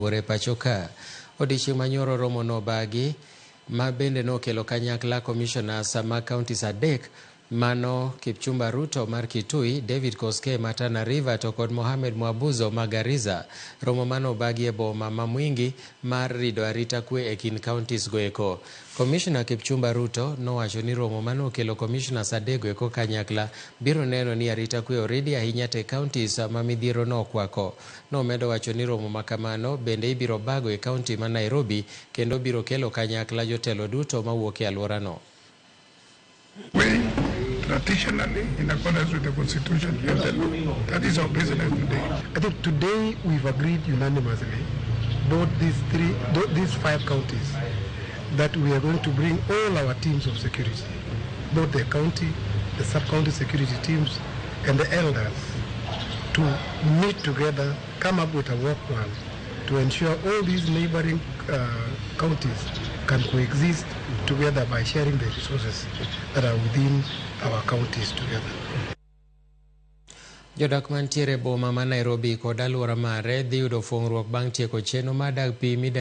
Opogore pacho ka. Odiechieng' manyoro romo nobagi ma bende nokelo kanyakla commissioners mag counties adek mano Kipchumba Ruto mar Kitui, David Koskei ma Tana River to kod Mohamed Mwabuzo ma Garissa. Romo mano obagi e boma ma Mwingi mar rido arita kwe e kind counties go eko. Commissioner Kipchumba Ruto nowacho ni romo manokelo commissioners adego eko kanyakla biro neno ni arita kwe oridi ahinya te counties ma midhiero nokwako. Nomedo wacho ni romo ma kamano bende ibiro bago e kaunti ma Nairobi kendo biro kelo kanyakla jotelo duto mawuok e alworano. We traditionally, in accordance with the Constitution and the law. That is our business today. I think today we've agreed unanimously, both these three, these five counties, that we are going to bring all our teams of security, both the county, the sub-county security teams, and the elders, to meet together, come up with a work plan to ensure all these neighboring counties can coexist together by sharing the resources that are within our counties together. Jodak mantiere e boma ma Nairobi kod alwora mare dhi yudo fuong'ruok bang' tieko chenro mar dag pi.